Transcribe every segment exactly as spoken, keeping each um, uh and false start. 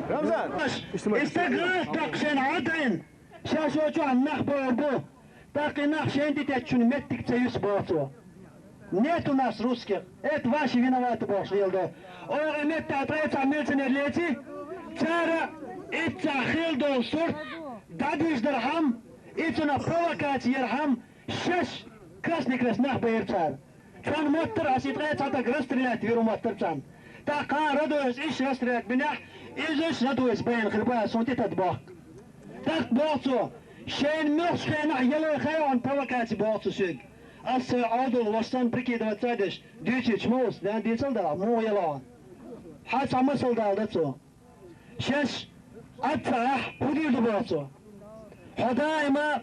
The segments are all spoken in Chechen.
Рамзан! Иштта гӀалат даккха шайна Ӏадайна, шаьш йолчохь нах бовр бу, тӀаккха и нах шайна тӀететтачун меттиг ца юьсу боху цо. Нет у нас русских, это ваши виноваты бохуш леладо. Оха меттехь ткъе цхьа милиционер леций, цара итт цхьа хилла долу сурт дӀадуьждархьама, и цунах провокаци ярхьама, шаьш Красный Крест нах байра цара. Царна моттара аса и ткъе цхьа стаг расстрелять вир ву моттара царна. ТӀаккха Радоевс иштта расстрелять бинехь, иза иштта Радоевс байна хир бу аса, хӀунда тӀетадда бохку. ТӀаккха боху цо, шайна муьлххачу хенахь яло хьайгӀан провокаци боху цо соьга. Аса сайн Ӏодал ваша санна прикидываться а деш, дуьйцуьйтуш ма ву аса, дена дийцал дала, муха яло хьан. Хьан цхьа масал дала дан цо. Шаьш Ӏад ца Ӏахь, хӀун дийр ду боху цо? Хьо даима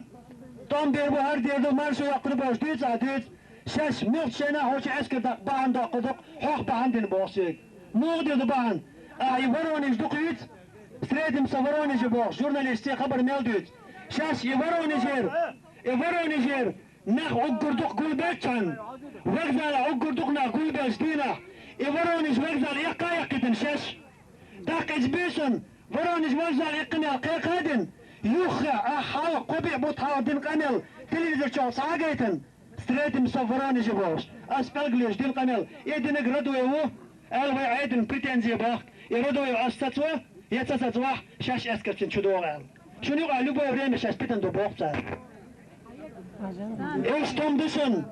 тӀом бийр бу, хӀара дийр ду, маршо йоккхур бу бохуш дуьйцу ахь, дуьйцу. Шаьш муьлххачу шайна хьо чу эскар даккха бахьана доккхур ду, хьох бахьана дина боху соьга. Муха дийр ду бахьана? Ахь и Воронеж ду кхуьйцу, встретимся в Воронеже бохуш, журналисташа хабар мел дуьйцу. Шаьш и Воронежера, и Воронежера нах уггар дукха гулбелчхьана, вокзалехь уггар дукха нах гулбеллачу дийнахь, и Воронеж вокзал эккха а эккхийтина шаьш. ТӀаккха иза буьйсанна, Воронеж вокзал эккхина аьлла кхайкха а дина, юххе ахь хьалха кхо-пхиъ бутт хьалха дина къамел телевизор чохь схьа а гайтина, встретимся в Воронеже бохуш, аса пӀелг луьйш дина къамел, и динарг Радоев ву аьлла вай Ӏедална претензи бохку, и Радоев аса сацо, я ца сацо ахь, шаьш эскарчунна чу догӀу аьлла. Шуна юкъахь любое время шаьш питана ду боху цара. Иштта хӀума ду шуна,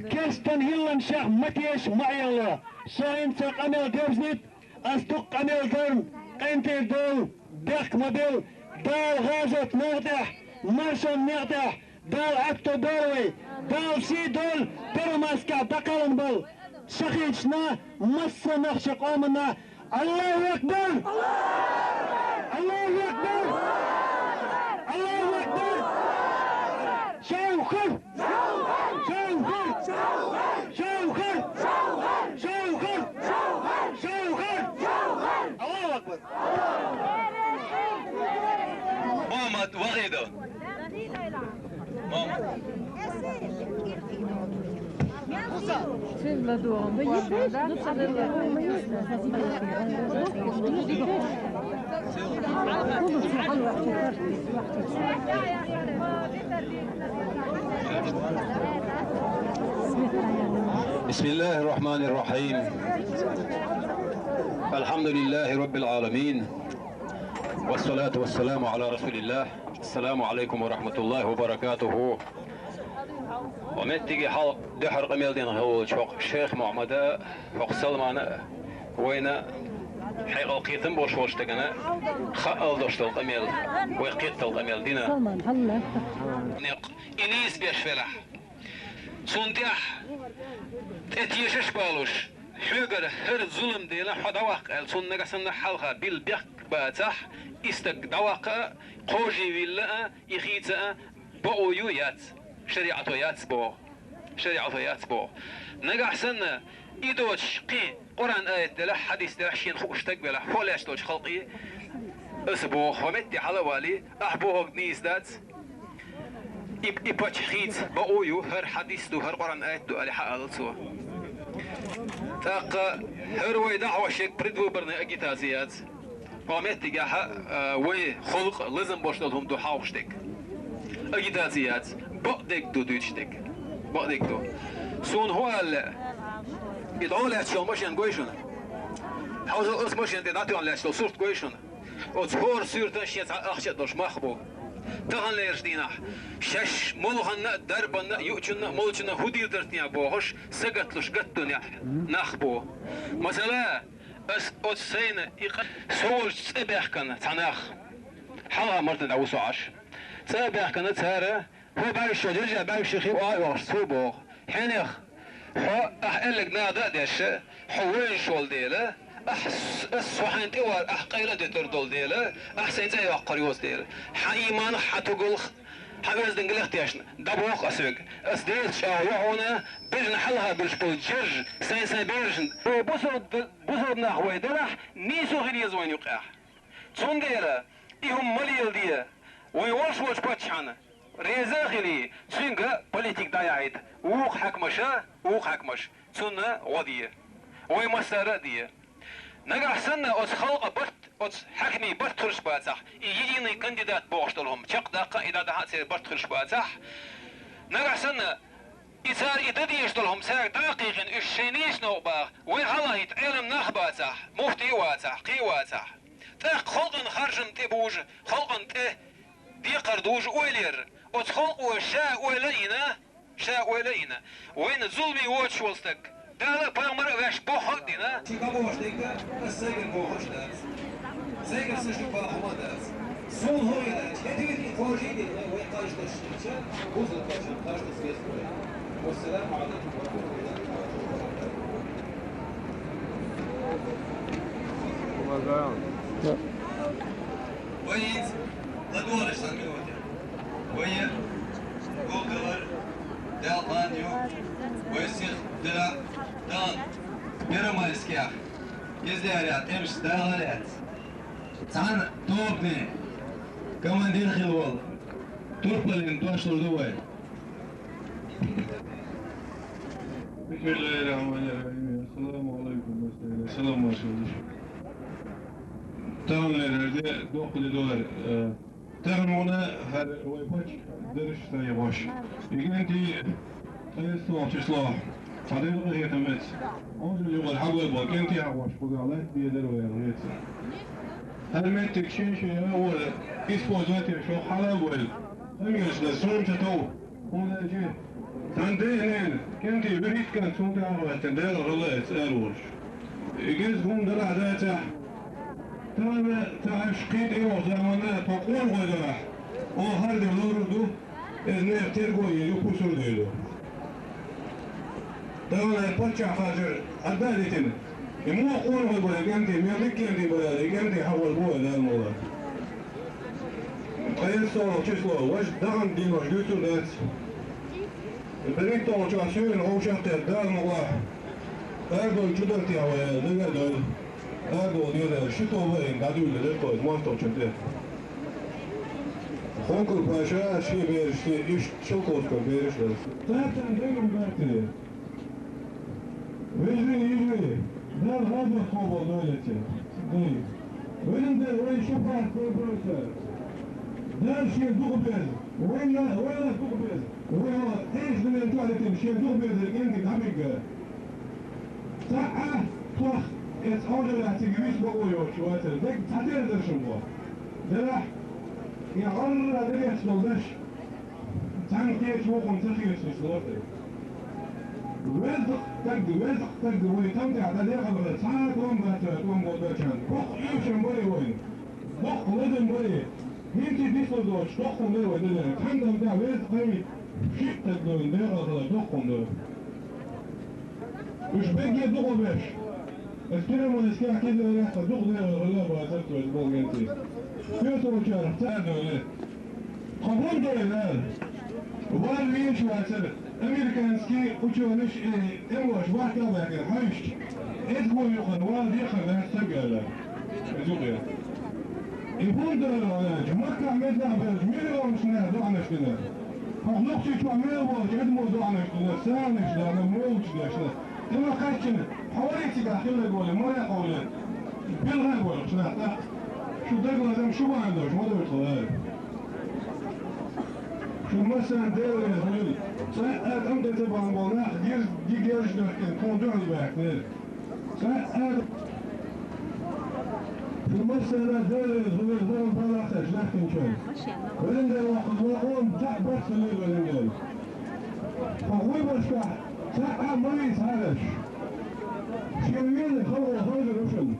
керстан йиллина шех ма теша, ма Ӏело. Со хӀинца къамел девзийта, ас дукха къамел дарна, къинтӀера довла, бехк ма билла, Дала гӀазот нах тӀехь, маршонан некъ тӀехь, Дала Ӏетто бойла вай, Дала сий дойла, Первомайскехь дӀакхелхина болу шахидашна, массо а нохчийн къоманна. Аллаху акбар! Аллаху акбар! Аллаху акбар! Жовхар! Жовхар! Аллаху акбар! Мухаммад Вахидов. بسم الله الرحمن الرحيم. الحمد لله رب العالمين. والصلاة والسلام على رسول الله. السلام عليكم ورحمة الله وبركاته. Ва меттиге хьалха дуьхьара къамел дина хилла волчу хӀокху Шайх Мухьаммада, хӀокху Салмана, вайна хьекъал кхетам болуш волчу дагана хаал долуш долу къамел, вай кхеттал къамел дина. Некъ и нийса беш велахь, цунна тӀехь тӀе тешаш а балуш, хьоьгара хӀара зулам дела хьо дӀаваккха аьлла, цунна нагахь санна хьалха билла бехк бацахь, и стаг дӀаваккха а, кхожийвилла а, и хийца а, бакъо ю, яц, шариӀато яц боху. ШариӀато яц боху. Нагахь санна, и доцуш кхин Къуръан аят делахь, хьадис делахь, шена хууш стаг велахь, хӀо лаьцна долчу халкъе, аса боху, хьо метте хьала а валий, ахь бохург нийса дац, и, и паччахь хийца бакъо ю, хӀара хьадис ду, хӀара Къуръан аят ду, аьлла, хьаала цо. ТӀаккха хӀара вай дӀахьош ерг предвыборная агитация яц. Хьо меттигехь а, вай халкъ лазам болуш долу хӀума ду хьовхуш дерг. Агитация яц. Бакъдерг ду дуьйцуш дерг. Бакъдерг ду. Суна хӀун ала лаьа? И дӀо лаьцна йолу машен гой шуна? Хьовзал аса машен тӀе дӀатоьхна лаьцна йолу сурт гой шуна? Оцу хӀора суьртана шен цхьа ахча а долуш мах бу. Таханлерчу дийнахь шаьш молханна а, дарбанна а, юучунна а, молчунна а хӀун дийр дара те бохуш, сагатлуш гатдунехь нах бу. Масала, ас оцу сайна и къа-, со волчу цӀа баьхкина цхьа нах. Хьалха мартан дӀа ву со Ӏаш. ЦӀа а баьхкина цара, хӀо бӀаьвша, держа бӀаьвша хи а оьхуш, цо боху. Хьенех, хьо, ахь аьлларг нада а деш, хьо вевзаш волу дела, ахь с-, ас со хьайна тӀе вар, ахь къайла а дуьтур долу дела, ахь сайн цӀа йоккхур йоцу дела. Хьан ийманах, хьан тугалх, хьан оьздангаллех тешна, дӀабоху ас вега. Ас Делаца чӀагӀо йо хьуна, бежана хьалха буьлуш болу джерш, сайн-сайн берашна. Вай бусалба, бусалба нах вай делахь, нийсо хир еза вайна юкъехь. Цундела и хӀума ма леладе, вайн волуш волчу паччахьна реза а хилий, цуьнга политика дӀаяхьийта, вукху хьаькамаша, вукху хьаькамаша, цунна гӀо де. Вай массара а де. Нагахь санна оцу халкъан барт, оцу хьаькамийн барт хуьлуш бацахь, и единый кандидат бохуш долу хӀума чекхдаккха а, и дӀадахьа а церан барт хуьлуш бацахь, нагахь санна и цара и дан дезаш долу хӀума цаьрга дӀа а кхайкхина, уьш шайн нийса новкъа баха, вай хьалахӀитта Ӏелам нах а бацахь, муфти а вацахь, кхин а вацахь, тӀаккха халкъан харжам тӀе бужу, халкъана тӀе декхар дужу ойла яра. Оцу халкъо ша ойла а йина, ша ойла а йина, вайна зуламе воцуш волу стаг, Дала а, пайхамар а ваьш боху а дина. Ши кабош дайта, ас сайгара бохуш дац. Сайгара са шу бахума дац. Суна хӀун яра, хӀетавита и кхожий дина, вай кхаж таш хилча, буза кхаж, кхаж тас веза вай. Вассаламу алейкум ва рахматуллахи ва баракатуху. Уважаем. Вай иза ладогӀалаш сан минуте. Вай гулдалар, Дала кхана ю, вай сих дира дан, Первомайскех, иза леря, тӀемаш дагӀа лаьцна. Цхьана тобане командир хила волу турпалин дош лур ду вай. Бисмиллахир-рахманир-рахим. Ассаламу алайкум, салам маршалла. Таханлера де доккха де дора, э, тахана вуна хӀара вай паччахь дараш ца йогӀуш. И кӀентий ткъе итт число, цхьа дела къахетам эца. Оцу юкъара хьагой бо кӀентий хьагӀош, кхузахь лайт бедар вай аьлла веца. ХӀара меттиг шен-шен а вара использовать еш, хӀокху хьала а вайла. Къамелаш дар суна ца тов. ХӀунда аьлча цхьана ден а ненан кӀентий вуьрхӀитта кӀант цунна тӀехь а гӀоьттина, Дела гӀо ло эца ара волуш. И гезга хӀума дарахь дацахь, тахана ца Ӏаш кхин тӀейогӀу заманна тхо къонахой дарахь, оха хӀара де лорур ду, иза нехан терго е юххе а сур а дуьйлу. Тахана паччахь харжар хӀара а дитина. И муха къонахой бара и кӀентий, мел дика кӀентий бара аьлла, и кӀентий хьахор бу вай Дала мукъ лахь. Ткъе итт число, важа дахана денош дуьйцур дац. БерхӀитталгӀачохь суьйранна вовшах а тера Дала мукъ лахь. Ардолчу чу дара техьа вай аьлла, дага а дойла. Ардолу дезара, ши тоба а йина, дӀадуьйла дара кхойга, мостагӀчун тӀе. Хонкур Паша, шен бераш, шен иштта Шелковскан бераш дара. Цаьрцан дайгӀа баьртина. Вежарий, йижарий, Дала гӀазот кхобал дойлаца. Дай. Вайн Дела, вайн шапаат кхобалца. Дала шен дукха беза. Вайна, вайна дукха беза. Вай хьо эшна мел чохь дитина шен дукха беза кӀентий дӀабигга. Цхьа а тхох эца Ӏожаллехь цига вист бакъо йоцуш вацара. Дерг цхьатерра дара шуна боху. Делахь, и гӀорра дагех долу даш. Цхьаьна кхечу вукхунна ца хеташ лоруьйту. Везткъа стаг, везткъа стаг вай тхан тӀехь дӀадехалахь, цхьа а тӀом бац вай тӀом болу бечарна. Боккха эшам барий вайна. Боккха ладам барий. ХӀинца дислур доцуш, доккха хӀума дай вай динарг. Цхьана тӀом тӀехь везткъа вай шиъ стаг вайна дехалахь, доккха хӀума дай. Уьш бегге дукха беш. Ас Первомайскехь кхидӀа яхха дукха дехалахь, бацара вай болгенций. Соьцалучарах цара дуьйлира. Тхо хӀунда дойла ала? Вала везаш вацара, американский учёныш и тӀемалоша бахка а баьккхина хьаьжча, эзго юкъара вала декхар дац стаг аьлла. Иза юкъе. И хӀунда дойла аьлча, Маккахь меттахь болчу миллионаш наха доӀанаш дина. Хьо Нохчийчохь мел болчу адамо доӀанаш дина, санаш дина, молча дешна. ТӀе ма кхаьччина, хьо варий цигахь хилларг вале, море а къовле, билггал а вале, шнах тӀаккха. Шу дагалазам шу бахьана долуш, ма дойла хьо ара. Шу массарна Дела реза хуьлийла. Цкъа а тӀом тӀе ца бахна болу нах герз-, ги герз а доьхкина, тхуна дуьхьал баьхкинера. Цкъа а шу массарна Дела реза хуьлийла, хӀара бала а кхаьчна лаьхкинчарна. Вален Дела воккхуш ван, цхьаъ барт хилийла, вален Дела. Хьо гӀой башкахь цхьа а ма вийца хьараш. Шен вен халкъо хьоьгур ву шуна.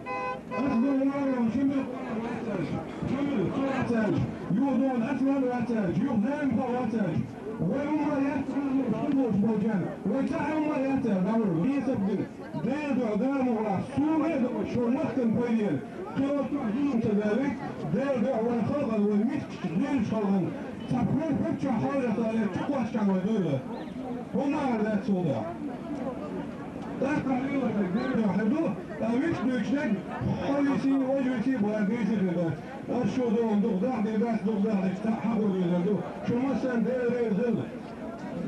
Ас ду ваьлла ши муьлхха вацарш, ши муьлхха вацарш, юха дона ас ван вацарш, юха Даймха вацарш. Вай хӀумма яц, шу болчарна, вай цхьа а хӀумма яц, дӀавур, весап дина. Дела дуьхьа, Дала мукъ лахь, суна а ду, шун махкан пайдена. Кхин оццул зулам ца далийта, Дела дуьхьа вайн халкъана, вайн мискачу, лелачу халкъана, цхьа пхьор паччахь хьалха цара чу кхоссачхьана вай дойла. ХӀумма а дац цул тӀаьхьа. ТӀаккха хьан лелош дерг Дела дуьхьа хир ду, ткъа вуьшта дуьйцуш дерг хьо висий, важа висий, бара дийца хир дац. Ас шу догӀун дукха дахьа дийр дац, дукха дахьа дийр дац, цхьаъ хьахо дийр ду. Шу массарна Дела реза хуьлда.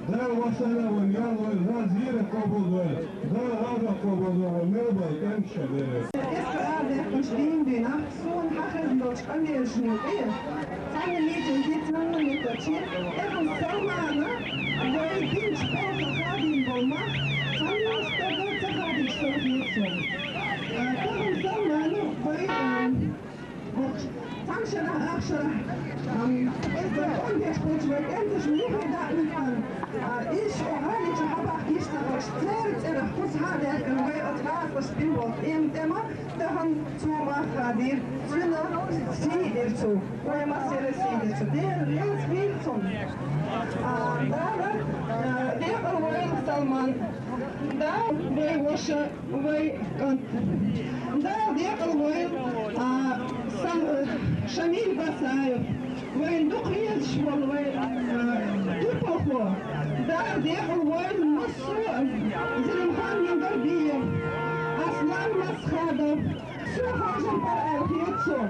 Дала вассалам ван яллой, вазира къабулдой, Дала гӀаза къабулдой, мел бал кӀант шабера. Эскарадехуш дин динах сун хьахезна долчу къамелашна юкъе, цхьана митинге, цхьана митаче, тӀехьа Салмана вай динчу палха хадийна болу мах, цхьаннаш тӀе ца хадийча сов хета суна. Тахана Салмана вай, а, Цхьана шарахь, ах шарахь, ам, эс дан кӀондеш болчу вай кӀенташ муьлхха даьӀна хилла, а, иза шу хьаллича хьабахка йиш ца хилча, церан цӀерах кхуза хьа а даьхкина, вай оцу гӀазкхаша бина болу тӀема, тӀема тахана цо мах хадийра, цуьнан сий дира цо, вай массеран сий дира цо. Дела реза хуьлда цунна. А, Дала, а, декъал войла Салман. Да, вай ваша. Вай кӀант. Дала декъал войла, а, Сан-, а, Шамиль Басаев. Вайн дукха везаш волу вай, а, турпалхо. Дала декъал войла массо а, Зелимхан Мингарбиев, Аслан Масхадов. Со хьажар пара аьлла хета суна.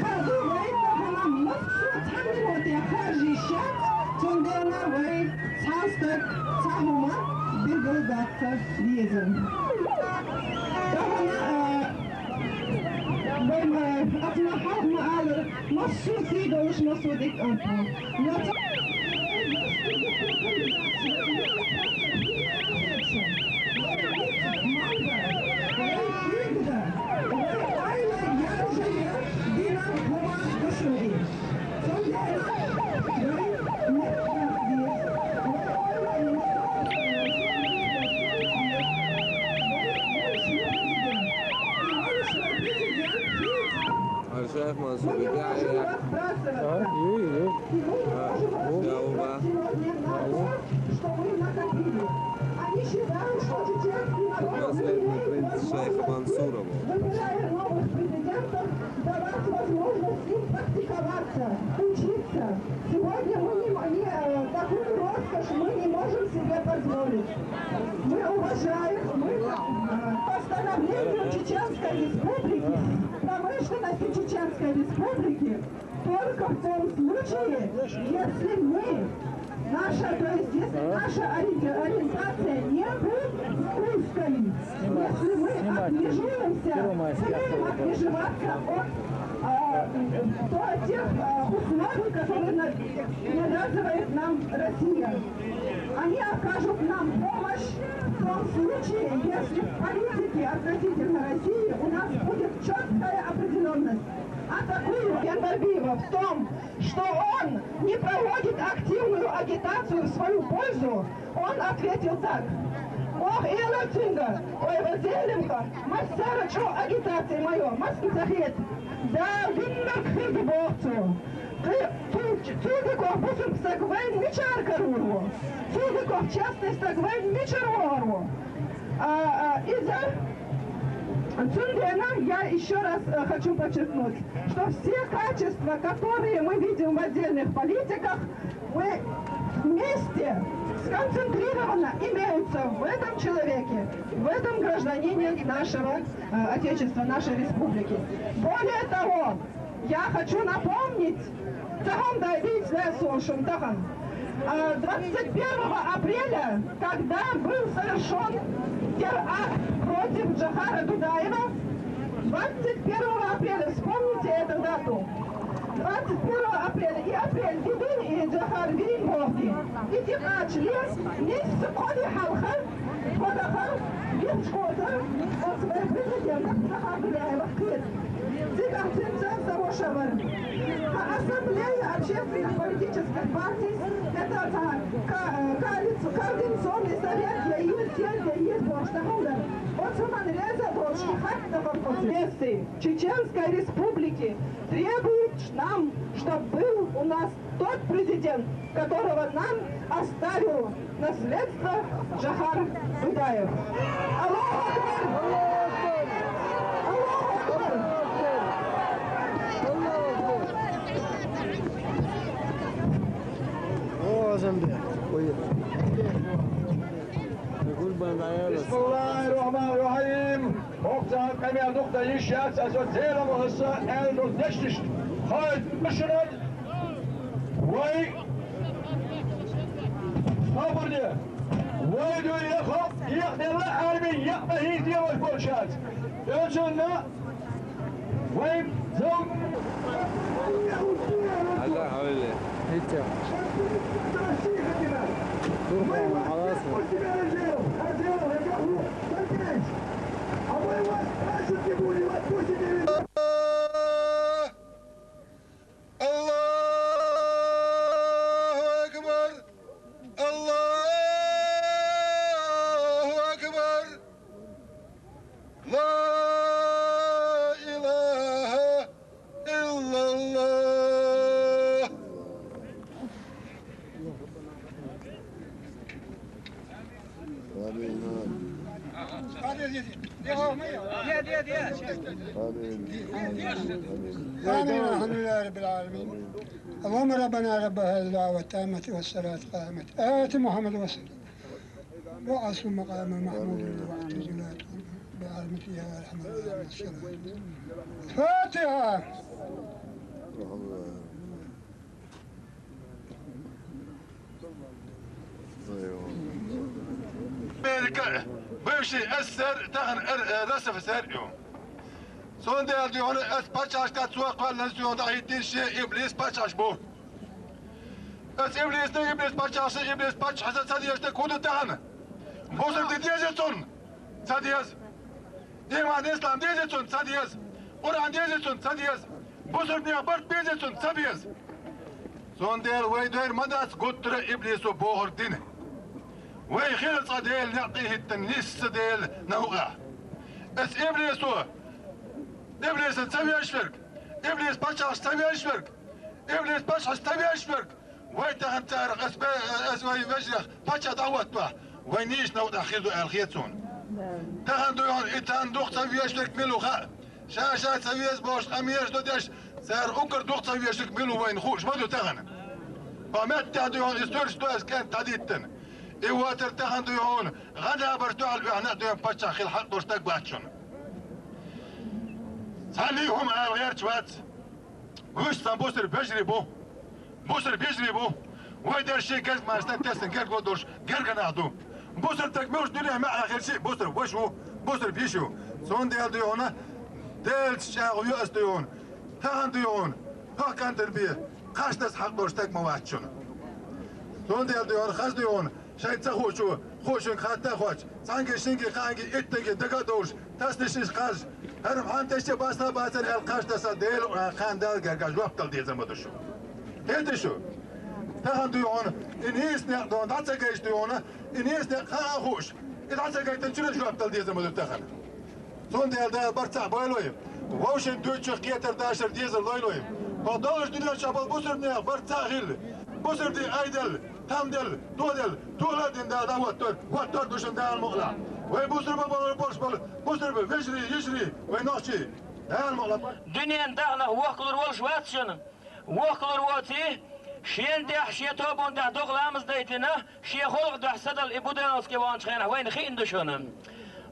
Хаза вай тахана массо а цхьанна тӀе харжа йиш яц, цундела вай цхьа стаг, цхьа хӀума билгал дац везан. Тахана, а, вай ма, аса ма хьалха ма алара, массо а сий долуш, массо а дика кӀант ву. Но ца- Аршаев Мансур, я, я. А, ю, ю. А, я, уба. Что мы накопили. Они считают, что чеченский народ... Наследный принц шейха Мансурова. Выбирая новых президентов, давать возможность им практиковаться, учиться. Сегодня мы не, не, э, такую роскошь мы не можем себе позволить. Мы уважаем, мы, э, постановление Чеченской Республики, промышленности Чеченской Республики, только в том случае, если мы, наша, то есть, если наша ори-, ориентация не будет узкой, если мы отмежуемся, будем отмежеваться от, а, до тех, а, условий, которые на-, навязывает нам Россия. Они окажут нам помощь в том случае, если в политике относительно России у нас будет четкая определенность. А такую Яндарбиева в том, что он не проводит активную агитацию в свою пользу, он ответил так: «Ох, элар цуьнга, ой, ва Зелимха, массара чӀогӀа агитация ма йо, масна ца хета. Да, виннарг хир ду», — боху цо. Кхе, цу, цу дикох бусулба стаг вайна мичара карор ву? Цу дикох честный стаг вайна мичара вогӀур ву? А, а, иза, цундела я ещё раз, э, хочу подчеркнуть, что все качества, которые мы видим в отдельных политиках, мы вместе сконцентрированно имеются в этом человеке, в этом гражданине нашего, э, Отечества, нашей республики. Более того, я хочу напомнить, тахана дай бийца да сон шун тахана. А, двадцать первого апреля, когда был совершён теракт против Джохара Дудаева, двадцать первого апреля, вспомните эту дату. Двадцать первого апреля и апрель, и дин, и Джохар вин бохи. И тикъач лес, нисса кходи халха, Тхо даха, юхачу кхоза, оцу вайн президентах Джохар Дудаевах кхета. Цигахь цуьнца сан ваша вара. Хьан ассамблея общественных политических партий, это та ка-, коалици-, координационный совет я йира, съезд я йира бохуш тахана дара. Оцу хӀуманна реза а долуш, и хатта дахара кхо цуьнца. Чеченской Республики требуют нам, чтоб был у нас тот президент, которого нам оставил наследство Джохар Дудаев. Аллаху Акбар! Аллаху Акбар! О, Азамбек, ой. Бисмиллахир рахманир рахим. ХӀокху цхьа къамел дукха дан йиш яц, аса церан аса аьлла долу дешнаш хойта машинад. Вай Хабарне, вай дуьйна халкъ екъаделла, армин екъа хӀинца лелаш болчаьрца. Оцунна вай зав- Алла хьавилли. Турхан халас. Аллаху акбар! Аллаху акбар! Ла илаха иллаллах! Амин. آمين. آمين. الحمد لله رب العالمين. اللهم ربنا رب هذه الدعوة التامة والصلاة القائمة آت محمد وسلم وابعثه مقاما محمودا الذي وعدته برحمتك يا أرحم الراحمين. الفاتحة. Америка, бывший СССР, тахан РСФСР ю. Цундела дуьхьал ас паччахьашка цо кхоьллинчу дуьхьал дӀахӀиттийна шен иблис паччахьаш бу. Ас иблисна, иблис паччахьашна, иблис паччахьашна ца дезаш дерг хӀун ду тахан? Бусурба дин деза цунна? Ца деза. Иман, ислам деза цунна? Ца деза. Къуръан деза цунна? Ца деза. Бусурба нехан барт беза цунна? Ца беза. Цундела вай дер ма дац гуттара а иблисо бохург дина. Вай хила цкъа Делан некъ тӀе хӀиттина, нисса Делан новкъахь. Ас иблисо, иблиса ца веш верг, иблис паччахьаш ца веш верг, иблис паччахьаш ца веш верг, вай тахан царах ас бе-, ас вай вежарах паччахь дӀахӀоттавахь, вай нийса новкъахь хир ду аьлла хета суна. Тахан дуй хьуна и царна дукха ца веш верг мила ву хаьа. Ша-ша ца веза бохуш къамелаш ду деш, цара уггар дукха ца везарг мила ву вайна хууш ма ду тахана. Хьо меттехь дуй хьуна и суьрташ ду аса кӀентан дӀадиттина. И вотар тахана дуй хьуна, гӀан-набарш дуьхьал оьхьна а дуй хьуна паччахь хила хьакъ долуш стаг вац шуна. Цхьанний хӀума ала гӀерташ вац. Вуьш сан бусурба вежарий бу. Бусурба вежарий бу. Вай дерш шен герга мара стаг тесна герга долуш герга нах ду. Бусурба стаг муьлхачу дуьненахь маьӀӀехь хилча а бусурба ваша ву, бусурба йиша ю. Цундела дуй хьуна, Делаца чӀагӀо ю ас дуй хьуна. Тахана дуй хьуна, хӀокху кӀантана бен, кхаж таса хьакъ долуш стаг ма вац шуна. Цундела дуй хьуна, хаза дуй хьуна, шайна ца хуучо, хуучуьнга хатта а хоттуш, цхьаьнгге, шинге, кхаанге, иттанге дага а довлуш, тасанаш иштта кхаж, хӀара хьан тесча а баста а бацара аьлла кхаж таса Дела а, кхана Далла гергахь жоп дала дезар ма ду шу. ХӀета шу? Тахана дуй хьуна, и нийса некъ дуй хьуна дӀа ца гайта дуй хьуна, и нийса некъ хаа а хууш, и дӀа ца гайтинчуьра жоп дала дезар ма ду тахана. Цундела Дала барт цхьаъ бойла вай. Вовшийн дуьйцучух кхетар дашар дезар лойла вай. Хьо доллучу дуьнен чохь болу бусурба нехан барт цхьаъ хилла. Бусурба дин айделла, там делла, тоделла, тола а дина Дала дӀахӀоттор, хӀоттор ду шуна Дала мукъалахь. Вай бусурба болур болуш болу, бусурба вежарий, йижарий, вай нохчий, Дала мукъалахь. Дуьненан дахнах вохкалур волуш вац шуна. Вохкалур воций, шен тӀехь, шен тобанна тӀехь докъа ламаз дайтина, шен халкъан дуьхьа садала и Буденновский ваханчу хенахь вайна хиъна ду шуна.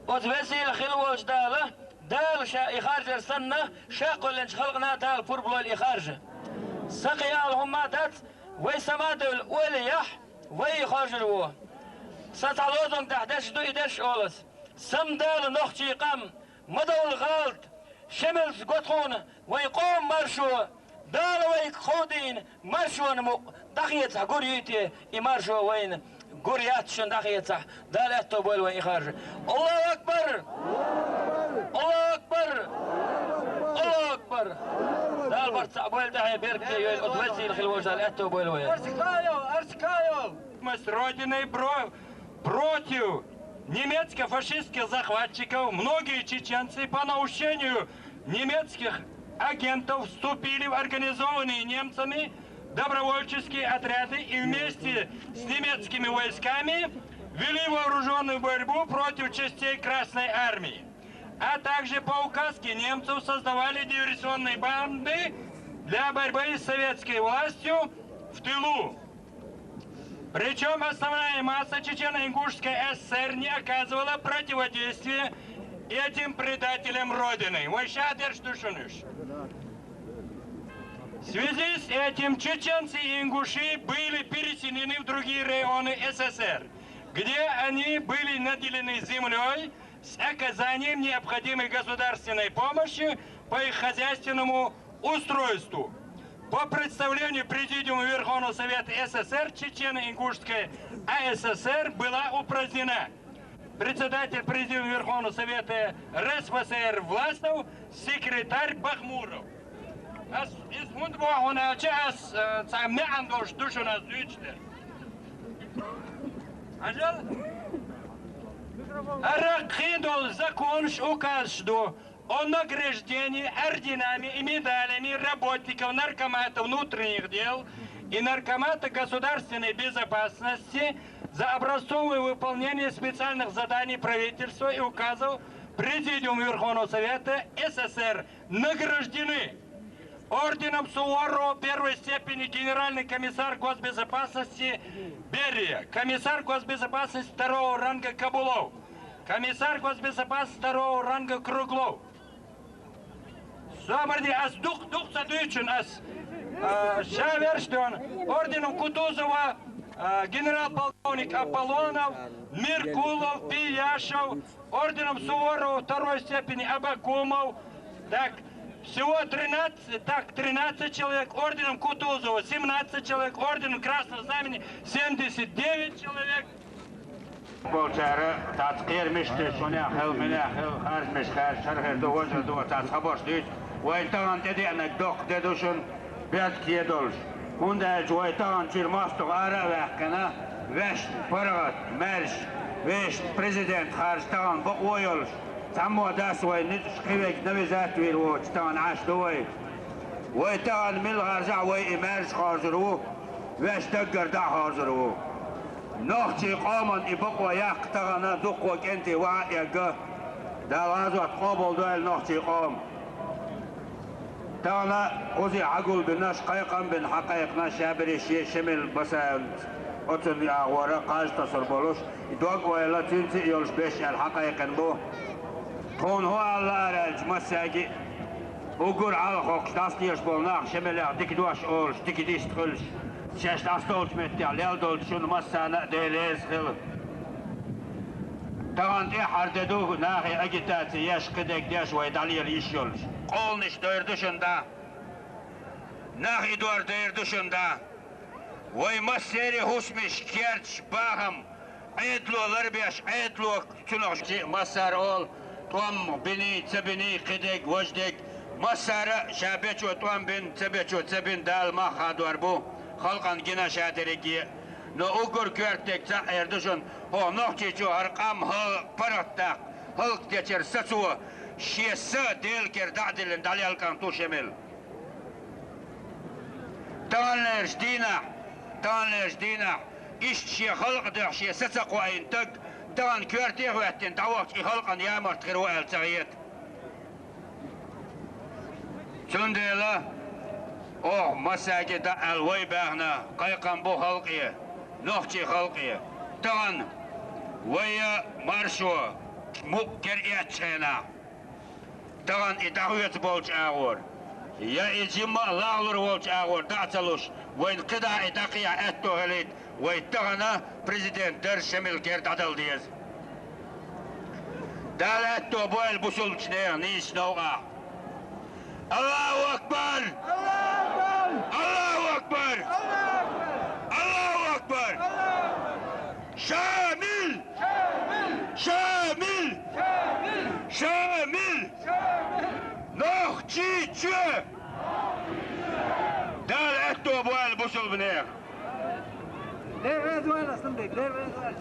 Оцу везийла хила волчу Дала, Дала ша и харжар санна, ша кхоьллинчу халкъана Дала пурба лойла и харжа. Сан кхин ала хӀумма а дац, вай сама а девлла ойла яхь, вай и хоржур ву. Сан цхьа лозунг тӀехь дерш ду и дерш олас. Сама Дала нохчийн къам, ма довла гӀалат, шемалца го тхуна вайн къоман маршо, Дала вайга кховдийна маршонан мукъ дӀахецахь гур юй те, и маршо вайна гур яц шуна дӀахецахь, Дала аьтто бойла вайн и харжа. Аллаху акбар! Аллаху акбар! Аллаху акбар! Дала барт цхьаъ бойла, тӀаьхье беркате йойла, оцу везийла хила волчу Дала аьтто бойла вайн. Арсикаев! Арсикаев! Мы с Родиной бро-, против немецко-фашистских захватчиков, многие чеченцы по наущению немецких агентов вступили в организованные немцами добровольческие отряды и вместе с немецкими войсками вели вооружённую борьбу против частей Красной Армии, а также по указке немцев создавали диверсионные банды для борьбы с советской властью в тылу. Причём основная масса Чечено-Ингушской ССР не оказывала противодействия этим предателям Родины. Вай ша дерш ду шуна уьш. В связи с этим чеченцы и ингуши были переселены в другие районы С С Р, где они были наделены землей с оказанием необходимой государственной помощи по их хозяйственному устройству. По представлению Президиума Верховного Совета С С Р Чечено-Ингушская А С С Р была упразднена. Председатель Президиума Верховного Совета Р С Ф С Р Власов, секретарь Бахмуров. Аз из хӀунда боху аьлча, аз, э, цхьа маьӀна долуш ду шуна аз дуьйцуш дерг. Хьажал? ХӀара кхин долу законаш, указаш ду о награждении орденами и медалями работников Наркомата внутренних дел и Наркомата государственной безопасности за образцовое выполнение специальных заданий правительства и указов Президиума Верховного Совета С С Р награждены орденом Суворова первой степени генеральный комиссар госбезопасности Берия, комиссар госбезопасности второго ранга Кабулов, комиссар госбезопасности второго ранга Круглов. Собарди, ас дукха, дукха ца дуьйцу шуна ас. А, ша верш дон, орденом Кутузова, а, генерал-полковник Аполлонов, Меркулов, Пияшев, орденом Суворова второй степени Абакумов. Так, всего тринадцать, так, тринадцать человек, орденом Кутузова семнадцать человек, орденом Красного Знамени семьдесят девять человек. Болчара цац кхера мишта шунех хила, минех хила, харжамаш харжа, шархар ду, важа ду, цац хабарш дуьйцу. Вайн тахана тӀедеанарг доккха де ду шуна, бертахь долуш. ХӀунда аьлча вай тахана чуьра мостагӀа ара а ваьккхина, ваьшна паргӀат, маьрша, вешан президент харжа тахана бакъо йолуш, цхьаммо дас вай ницкъаш кхин верг навизат вийр воцуш тахана Ӏаш ду вай. Вай тахана мила харжахь, вай и маьрша хоржур ву, ваьш даггара дӀа а хоржур ву. Нохчийн къоман и бакъо яккха тахана дуккхо кӀентий ваха а эгга, Дала гӀазот къобалдойла нохчийн къоман. Тахана кхузий хьагулбинарш, кхайкхам бина хьакхайкхина Шабериш Шемил Масаевна, оцунна агӀора кхаж тасур болуш, и дог-ойла цуьнца а йолуш беш аьлла хьакхайкхина бу. Тхуна хӀун ала лаьара аьлча массаьрга а, уггар хьалха хӀокхуш дӀасадезаш болу нах Шемилех дика дош олуш, дика дист хуьлуш, шаьш дӀасадолчу меттехь лел долчу шуна массарна а Дела реза хила. Тахана тӀаьххьара де ду нахе агитаци еш, кхидерг деш вай дӀалела йиш йолуш. Къоланаш дойр ду шуна дӀа. Нах и дор дайр ду шуна дӀа. Вай массеран хӀусамаш, керташ, бахам, Ӏедало ларбеш, Ӏедало цунах ши массара олу, тӀом биний, ца биний, кхидерг, важдерг, массара а ша бечо тӀом бина, ца бечо ца бина, Дала мах хадор бу, халкъана гина ша дерриге а. Но уггар коьртаниг цхьаъ эр ду шуна, хӀокху Нохчийчу хӀара къам хӀаллакъ паргӀатдаккха, хӀаллакдечара сацо, шен са Делан кара дӀа а диллина, дӀалелла кӀант ву Шемил. Таханлерчу дийнахь, таханлерчу дийнахь, иштта шен халкъан дуьхьа шен са ца кхоийна стаг, тахана коьрте а хӀоьттина, дӀавахча и халкъана ямарт хир ву аьлла ца хета. Цундела оха массаьрга а дӀа аьлла вай баьхна, кхайкхам бу халкъе, нохчийн халкъе. Тахана вай маршо мукъа кара эцначу хенахь, тахана и дӀахоьцу болчу агӀор, я и жимма а лахлур волчу агӀор дӀа а ца луш, вайна кхидӀа и дӀакхехьа аьтто хилийта, вай тахана президент дарж Шемил кара дӀадала деза. Дала аьтто бойла бусулбачу нехан нийсачу новкъахь. Аллаху акбар! Аллаху акбар! Аллаху акбар! Шамил! Шамил! Шамил! Нохчийчоь! Дала аьтто бойла бусулбанех! Дера реза вайла, Асланбек, дера реза вайла.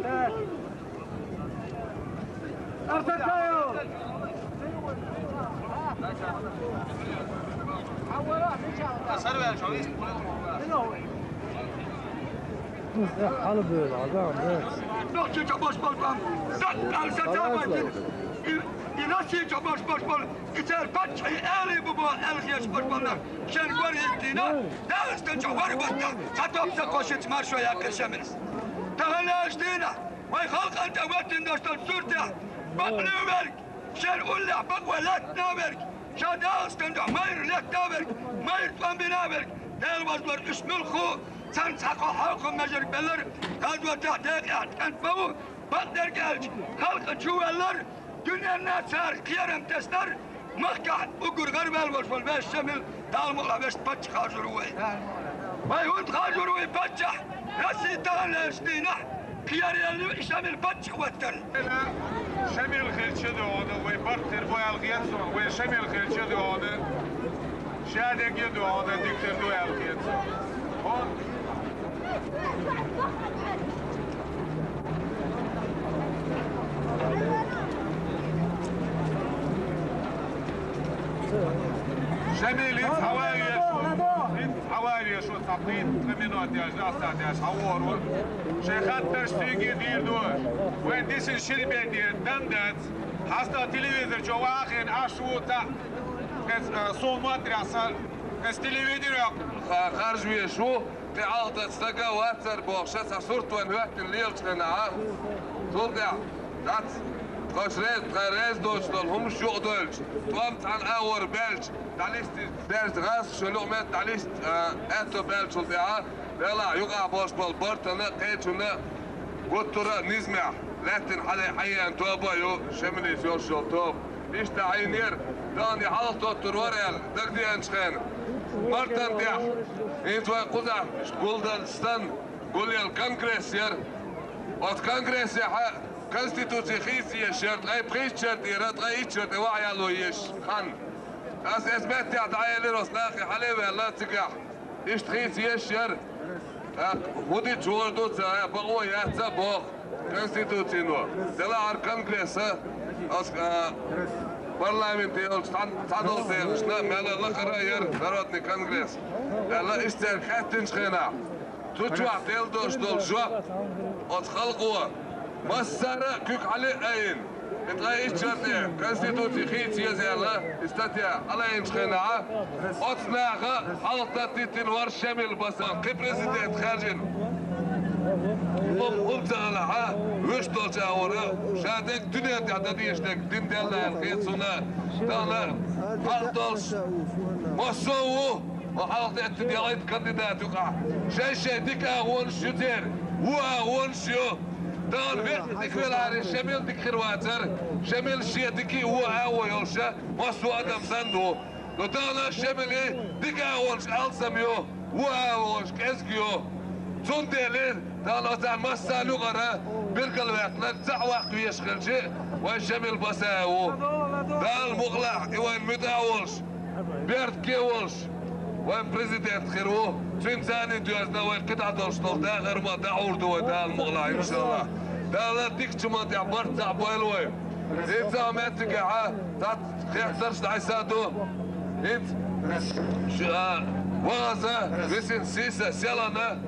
Да. Арсакаев! Сарвел, чё, есть? Хьала бевлла, адам, да. Нохчийчоь баш болбан, даккхал сацавайтина. И, и Российчоь баш, баш бол, и церан паччахьий элий бу боху аьлла хеташ баш болу нах шен гор хӀиттийна, Дагестанчу гӀоргӀатта цхьа топ ца кхошшича маршо яьккхира Шемилас. Таханлерчу дийнахь вай халкъана тӀе хӀоьттина долуш долчу суртехь, бакъ луьйверг, шен уллехь бакъо лаьттина верг, Ша Дагъустан чу майра летта верг, майра тӀом бина верг, Дала вазлар уьш муьлхха, царна цхьа кхо хьалха мажарг белар, гӀазотехь декъехь кӀант ма ву, бакъдерг аьлча, халкъа чу ваьллар, дуьненна цара кхерам тесдар, махкахь уггар гӀарваьлла волуш волу вешан Шамил, Дала мукъ лахь, вешан паччахь хьажур ву вай. Вай хӀунда хьажур ву и паччахь? Россия тахана лаьрчу дийнахь кхералла ю и Шамил паччахь хӀоттар. Шамил хилча догӀу, вай барт хир бу аьлла хета суна, вай Шамил хилча догӀу, ша дегге догӀу, дика хир ду аьлла хета суна. ХӀунда? Шамил, хӀинца хьаван везаш ву, хӀинца хьаван везаш ву, цхьа пхийтта-ткъа минот деш, дас сахьт деш хьавогӀур ву. Шайн хаттарш цуьнга дийр ду. Вайн дисина шина бен ден дан дац. Хьаста телевизор чу вахийна Ӏаш ву цхьаъ. Иза, а, суна мотт трехь сан, иза телевидение ха-, харжа везаш ву. Кхин Ӏалатаца стага вацара бохуш, цхьа сурт вайн хӀоьттина лелачу хенахь, цул тӀаьхьа дац, тхо реза, тхо реза доцуш долу хӀумаш юкъадойлучу, тӀом цхьаьна агӀор баьлча, дӀалисти берза гӀаз, шо луъмет дӀалисти, а, аьтто баьллачул тӀаьхьа, велахь юкъахь болуш болу бартана, кхечунна, гуттара а низамехь, лаьттина хьале хьаеана тоба а ю, Шамилис йолуш йолу тоба. Иштта хьайнера, тахана хьалха тоттур вара аьлла, дагадеанчу хенахь, мартан тӀехь, хӀинца вай кхузахь гулдан санна, гулъелла конгресс яра. Оцу конгрессехь конституци хийца езаш яра, ткъе пхийтта шарт тӀера, ткъе итт шарт тӀе вахьаяло езаш хан. Ас эс меттехь дӀаэлира оцу нахе хьале а ваьлла цигахь. Иштта хийца езаш яра. ТӀаккха хӀун дича вара ду ца, бакъо яц а боху конституцино. Делахьара конгресса, ас, а, парламенте йолчу цхьа-, цхьадолу дехашна мел лакхара а яра народный конгресс. Аьлла, иштта цаьрга хаьттинчу хенахь, цу чохь делла долуш долу жоп оцу халкъо массара а куьг хьале а айина, и ткъе итт шарт тӀе конституци хийца еза аьлла, и статья хьалаайинчу хенахь, оцу наха хьалха таттийтина вара Шамил Басан, кхин президент хаьржина. ХӀума ца хилахь, вуьш долчу агӀора, ша дерг дуьнен тӀехь дан дезаш дерг дина делла аьлла хета суна, тахана хьалха долуш массо а ву. Ма хьалха теттина ялхайтта кандидат юкъахь. Шайн-шайн дика агӀонаш ю церан, вон агӀонаш ю. Тахана веккъа дика велахьара, Шамил дика хир вацара. Шамил шен дика а, вон агӀо йолуша, массо а адам санна ву. Но тахана Шамилан дика агӀонаш алсам ю, вон агӀонаш кӀезиг ю. Цундела тахана оцарна массарна юкъара билгалваьккхинарг цхьаъ ваккха везаш хилча, вайн Шамил Басаев ву. Дала мукъ лахь, и вайн муьтӀахь а волуш, бертке а волуш, вайн президент хир ву. Цуьнан царний доьзна вай кхидӀа долуш долу дахар ма дӀахьур ду вай, Дала мукъ лахь, иншаллах. Дала дикачу ма тӀехь барт цхьаъ бойла вай. ХӀинца а меттигехьа, цхьацца хеттарш дӀасса ду. ХӀинца ш-, а, ваза, висина сийса селана,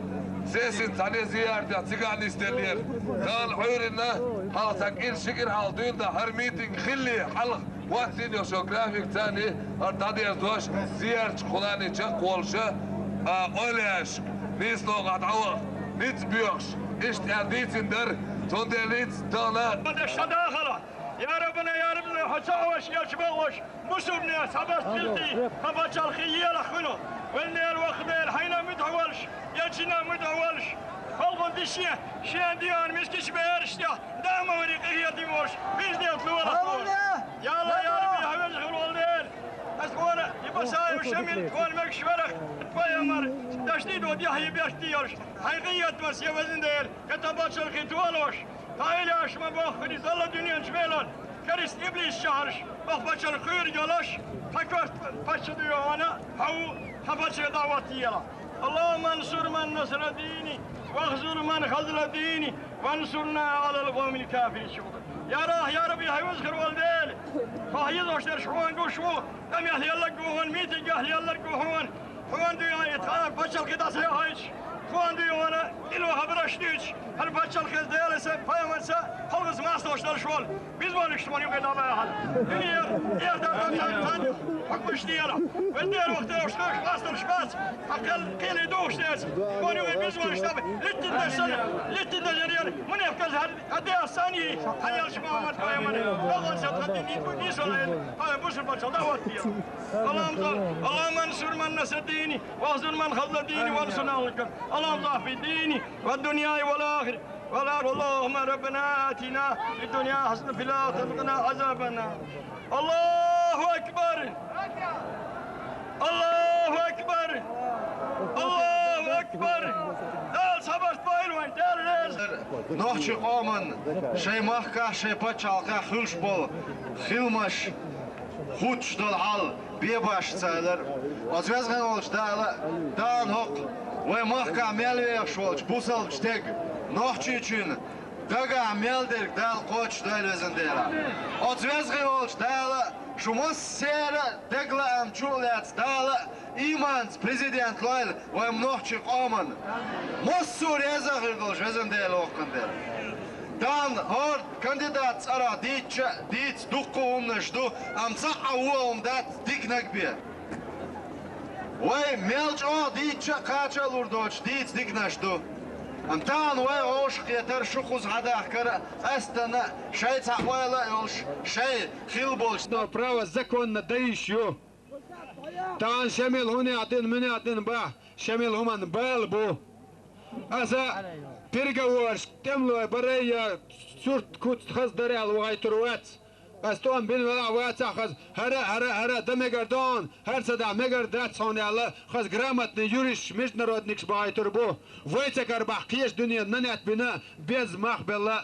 сесин цхьаьна зияртехь цигахь нисделлера. Тахана Ӏуьйранна хьалха цхьа кӀира, ши кӀира хьалха дуьйна дан хӀара митинг хилли хьалха, ваттийна йо шо график царний, хӀара дӀадерзош, зиярташка хуларний чекхволуша, а, ойла еш, нийсалгӀа дӀаваха, ницкъ боьхуш, иштта аьлла дийцина дара, цундела ницкъ тахана. Ма деш ша дахала! Я Раббана, я Раббана, хьо ца Ӏаш, я чу бакъош, мусульмане схьабац хилти, хьан пачхьалкхе елахь хуьлу. Вайн Дела, воккха Дела, хьайна муьтӀахь волуш, я чинна муьтӀахь волуш, халкъан дише, шен диана мискачу бераш тӀехь, даа ма вари къинхетам волуш, президент лола хьуна. Я АллахӀ, я Рабби, хьан веза хир волу Дела. Ас тхуна, и Басаев Шамил, тхуна мегаш верах, пайхамар, дашни до дяхьи бехти йолуш, хьайн къинхетамца, я везан Дела, кхета пачхьалкхе толош. Тхо Ӏилаш ма боххури, Далла дуьнен чу велар, керист иблис шахьарш, бах пачал кхуьйр йолаш, тхан коьрта пачча дуьйхьана, хьан ву, хьан пачча дӀа ватта ела. اللهم انصر من نصر ديني، واخذل من خذل ديني، وانصرنا على القوم الكافرين. Я Рах, я Рабби, хьай веза хир волу Дела! Тхо хьийзош дерш хьуна гуш ву, къамехь лелларг ву хьуна, митингехь лелларг ву хьуна, хьуна дуьйхьа и тхан пачалкхе дӀасахьайча. Кхоана дуьйна вара, илла хабараш дуьйцуш, хӀара паччалкх хеза Делаца, пайхамарца, халкъаца мастагӀаш долуш волу. Безаманаш шуна юкъе дӀабахьара. Дуьненара, эхартахь цхьаьна хьукмаш дела. Вайн Дела вахтараш хаш мастагӀаш бац, хьан кхел-, кхеле духуш дерца. Кхоана юкъе безаманаш дӀабахьара. Литтина дерш санна, литтина дерш яра. Мунепкъаза хӀара, хӀара Делаца санна, хьан ялш Мухьаммад пайхамар. Аллахьа сатхаттина нийса, нийса лайна. Хьан бусурбанчал дӀахӀоттийла. اللهم صل، اللهم انصر من نصر الدين، واخذل من خذل الدين، وانصرنا على الكافرين. اللهم ضعف الدين والدنيا والآخرة. والآخرة. اللهم ربنا آتنا في الدنيا حسنة وفي الآخرة وقنا عذاب النار. الله أكبر. الله أكبر. الله أكبر. Дала сабарт бойла вайн, Дала реза. Нохчийн къоман шайн махкахь, шайн пачхьалкхехь хуьлуш болу хиламаш, хуттуш долу хьал бен башха ца хилар. Оцу веза волчу Дала, Дала хӀокху вайн махкахь мел вехаш волчу бусалба стеган, нохчичун дагахь мел дерг Дала кхочушдойла, везан Дела. Оцу веза волчу Дала шу массеран а дагалаам чу а лаьцна Дала ийманца президент лойла вайн нохчийн къоман. Массо а реза а хир долуш, везан Дела, воккхан Дела. Тахана хӀора кандидат цӀарах дийцча а, дийца дуккха а хӀуманаш ду, амма цхьа а вон хӀума дац диканиг бен. Вай мел чӀогӀа дийцча а, кхача а лур доцуш дийца диканаш ду. Амма тахана вай вовшахкхетар, шу кхуза хьадахкар а, къаьсттина а, шайн цхьа ойла а йолуш, шайн хилла болчу право законно даиш ю. Тахана шамил хӀунех дина, муьнех дина бахь, шамил хӀуманна бала бу. Аса переговораш тӀемалой барай я сурт-куц хаза дара аьлла вахийтур вац. Ас тӀом бина велахь вацахь хаза, хӀара, хӀара, хӀара дан мегар ду хьуна, хӀара ца дахь мегар дац хьуна аьлла, хаза грамотный юристаш, международникаш бахийтур бу. Вай ца карабахь кхечу дуьненан нанет бина, беза мах белла.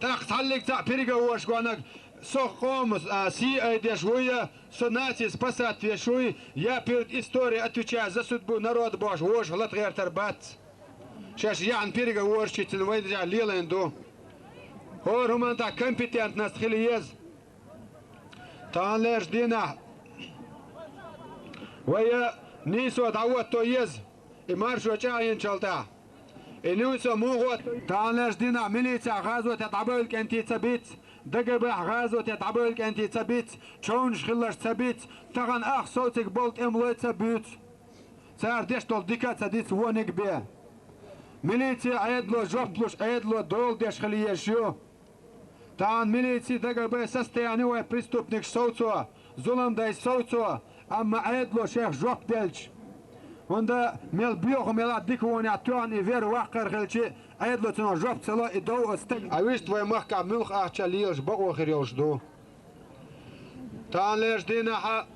ТӀаккха цхьаллиг цхьаъ переговораш гонаг, со къоман, а, сий айдеш вуй я, со наци спасать веш вуй, я перед историей отвечаю за судьбу народа бохуш вожах лата гӀертар бац. Шаьш яхьна переговораш чуьйцина вайн деза лелийна ду. ХӀора хӀуманна тӀехь компетентность хила еза. Таханлерчу дийнахь вай нийсо дӀахӀотто еза, и маршо чӀагӀйинчул тӀаьхьа. И нийсо муха хӀотто? Таханлерчу дийнахь милицехь гӀазоте дӀабевлла кӀентий ца бийц, ДГБ-хь гӀазоте дӀабевлла кӀентий ца бийц, човнаш хилларш ца бийц, тахана ах совциг болу тӀемалой ца буьйцу. Цара деш долу дика а ца дийца вониг бен. Милици Ӏедало жоп луш, Ӏедало дола деш хила езаш ю. Тахана милици, ДГБ состояние вай преступникаш совцо, зулам дай совцо, амма Ӏедало шайх жоп делча. ХӀунда мел боьха мела дика вонехь тоьхна и вер ваккхар хилчи, Ӏедало цунах жоп ца ло, и дов оцу стаг. А вуьшта вай махкахь муьлха ахча лелаш бакъо хир йолуш ду. Таханлерчу дийнахьа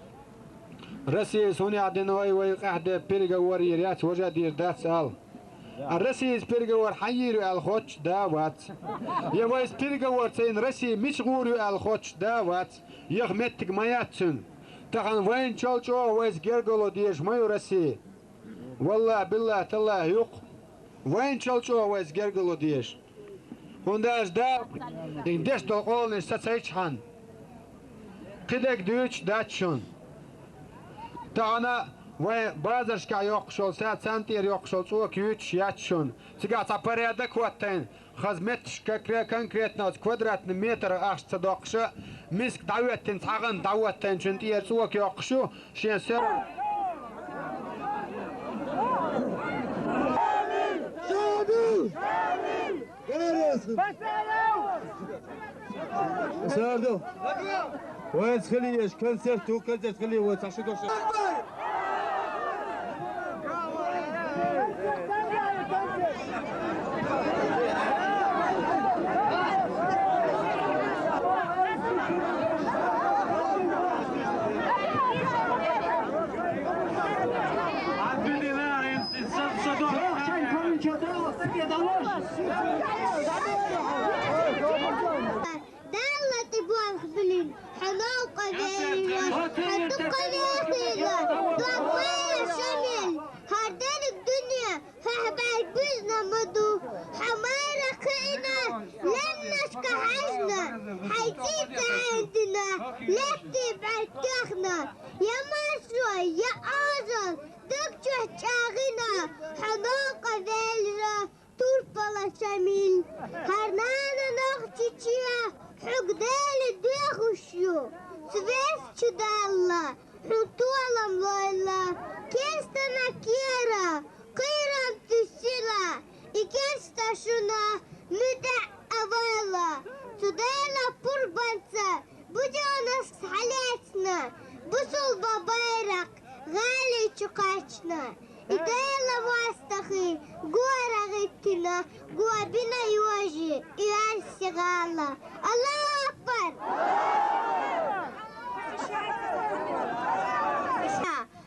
Россияс хӀунех дина вай, вай къаьхьа де переговор йийр яц, важа дийр дац аьлла. А Россияс переговор хьан йийр ю аьлла хоттуш да вац. Я вайс переговор ца йина Россия мича гӀур ю аьлла хоттуш да вац. Яха меттиг ма яц цуьнан. Тахана вайначул чӀогӀа вайца гергарло дезаш ма ю Россия. Валлахь, биллахь, таллахь, юкъ. Вайначул чӀогӀа вайца гергарло дезаш. ХӀунда аьлча Дала деш долу къоланаш сацайчхьана, кхидерг дуьйцуш дац шуна. Тахана вайн базаршкахь йоккхуш йолу са, царна тӀера йоккхуш йолу цӀока юьйцуш яц шуна. Цигахь цхьа порядок хӀоттайна, хаза метташ кокре-, конкретно оцу квадратный метр ахча ца доккхуша, миска дӀахӀоьттина цхьа гӀан дӀахӀоттайначун тӀера цӀока йоккхуш ю, шен сер. Сарду. Вайца хила езаш концерт ду, концерт хила еза, вай цхьа шу дош. Далла тӀебоьлху билин, хьо новкъа вейло, хьо дукха вехийла, догвайла шамил, хӀара дерриг дуьне хьехь баьлла буьзна ма ду. Хьо майра кхиъна, лемнашка хьаьжна, хьайн цӀий ца хьаьндина, лаьттий бӀаьрг тоьхна, я маршо, я озал, даг чохь чӀагӀина, хьо новкъа Гьарнана нах чичи я, хьугдели дехуш ю. Цвес чудалла, хьун туалам лойла. Кестана кера, къирам тусила. Икеста шуна муьтӀа авала. Цудела пурбанца будёнас хьалецна, бусулба байракъ гъали чукъачна. Идела вастахи гуара гъиттина, гуабина юажи, иар сигъала. Аллаху Акбар!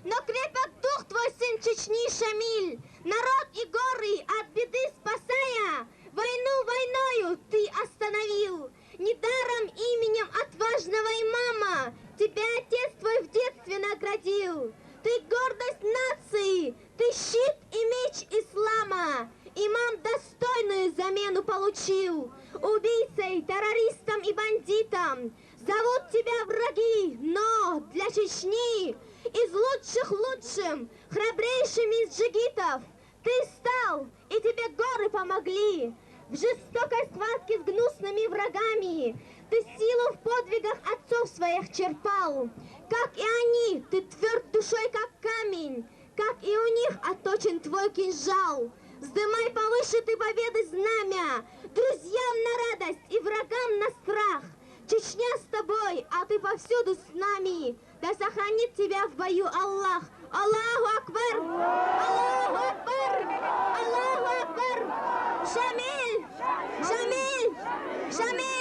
Но крепок дух твой, сын Чечни, Шамиль. Народ и горы от беды спасая, войну войною ты остановил. Недаром именем отважного имама тебя отец твой в детстве наградил. Ты гордость нации, ты щит и меч ислама. Имам достойную замену получил. Убийцей, террористом и бандитом зовут тебя враги, но для Чечни из лучших лучшим, храбрейшим из джигитов ты стал, и тебе горы помогли. В жестокой схватке с гнусными врагами ты силу в подвигах отцов своих черпал. Как и они, ты тверд душой, как камень, как и у них отточен твой кинжал. Вздымай повыше ты победы знамя, друзьям на радость и врагам на страх. Чечня с тобой, а ты повсюду с нами. Да сохранит тебя в бою Аллах. Аллаху Акбар! Аллаху Акбар! Аллаху Акбар! Шамиль! Шамиль! Шамиль!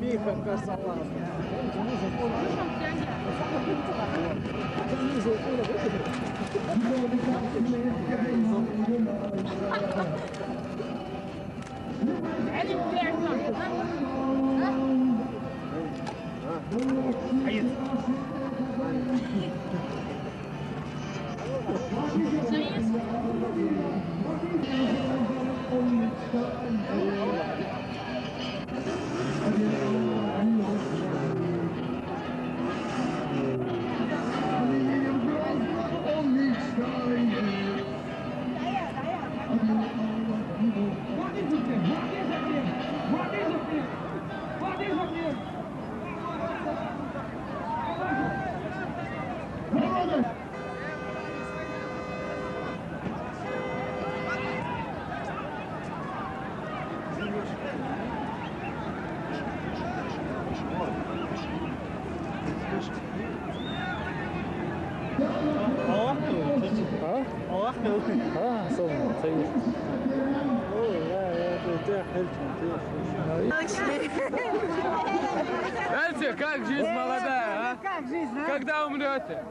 Миха Касалан. А? А, сол, сол. Знаете, как жизнь молодая, а? Как жизнь, а? Когда умрете?